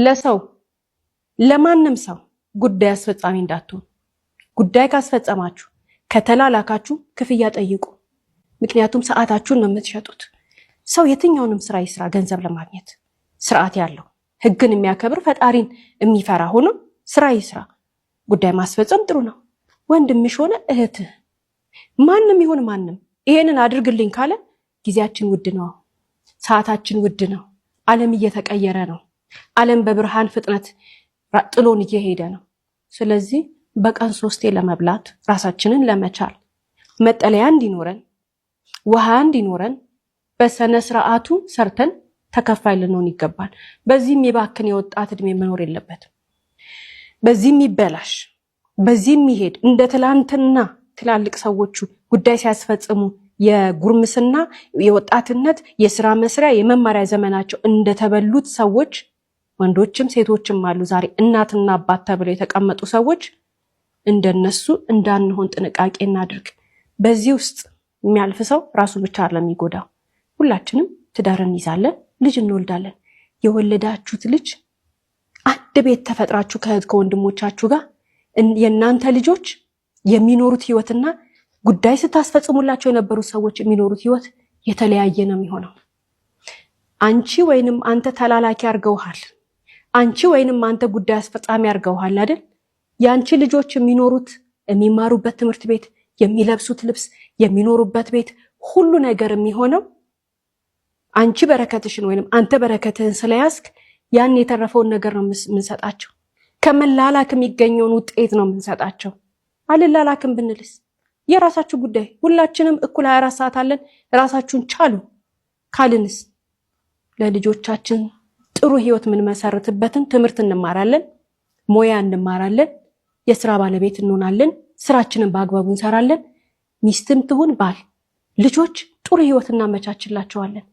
ለሰው ለማንም ሰው ጉዳይ አስፈጻሚ እንዳትሆን። ጉዳይ ካስፈጸማችሁ፣ ከተላላካችሁ ክፍያ ጠይቁ። ምክንያቱም ሰዓታችሁን ነው የምትሸጡት። ሰው የትኛውንም ስራ ይስራ ገንዘብ ለማግኘት ስርዓት ያለው፣ ህግን የሚያከብር፣ ፈጣሪን የሚፈራ ሆኖ ስራ ይስራ። ጉዳይ ማስፈጸም ጥሩ ነው። ወንድምሽ ሆነ እህትህ ማንም ይሁን ማንም ይሄንን አድርግልኝ ካለ ጊዜያችን ውድ ነው፣ ሰዓታችን ውድ ነው። ዓለም እየተቀየረ ነው። ዓለም በብርሃን ፍጥነት ጥሎን እየሄደ ነው። ስለዚህ በቀን ሶስቴ ለመብላት፣ ራሳችንን ለመቻል፣ መጠለያ እንዲኖረን፣ ውሃ እንዲኖረን በስነ ስርዓቱ ሰርተን ተከፋይ ልንሆን ይገባል። በዚህ የሚባክን የወጣት እድሜ መኖር የለበትም። በዚህ የሚበላሽ፣ በዚህ የሚሄድ፣ እንደ ትላንትና ትላልቅ ሰዎቹ ጉዳይ ሲያስፈጽሙ የጉርምስና፣ የወጣትነት፣ የስራ መስሪያ፣ የመማሪያ ዘመናቸው እንደተበሉት ሰዎች ወንዶችም ሴቶችም አሉ። ዛሬ እናትና አባት ተብለው የተቀመጡ ሰዎች እንደነሱ እንዳንሆን ጥንቃቄ እናድርግ። በዚህ ውስጥ የሚያልፍ ሰው ራሱ ብቻ አይደለም የሚጎዳው። ሁላችንም ትዳር እንይዛለን፣ ልጅ እንወልዳለን። የወለዳችሁት ልጅ አንድ ቤት ተፈጥራችሁ ከእህት ከወንድሞቻችሁ ጋር የእናንተ ልጆች የሚኖሩት ህይወትና ጉዳይ ስታስፈጽሙላቸው የነበሩት ሰዎች የሚኖሩት ህይወት የተለያየ ነው የሚሆነው። አንቺ ወይንም አንተ ተላላኪ አድርገውሃል። አንቺ ወይንም አንተ ጉዳይ አስፈጻሚ አድርገውሃል አይደል? የአንቺ ልጆች የሚኖሩት፣ የሚማሩበት ትምህርት ቤት፣ የሚለብሱት ልብስ፣ የሚኖሩበት ቤት፣ ሁሉ ነገር የሚሆነው አንቺ በረከትሽን ወይንም አንተ በረከትህን ስለያዝክ ያን የተረፈውን ነገር ነው የምንሰጣቸው። ከመላላክ የሚገኘውን ውጤት ነው የምንሰጣቸው። አልላላክም ብንልስ የራሳችሁ ጉዳይ። ሁላችንም እኩል 24 ሰዓት አለን። ራሳችሁን ቻሉ ካልንስ ለልጆቻችን ጥሩ ህይወት የምንመሰርትበትን ትምህርት እንማራለን፣ ሙያ እንማራለን፣ የስራ ባለቤት እንሆናለን፣ ስራችንን በአግባቡ እንሰራለን። ሚስትም ትሁን ባል፣ ልጆች ጥሩ ህይወት እናመቻችላቸዋለን።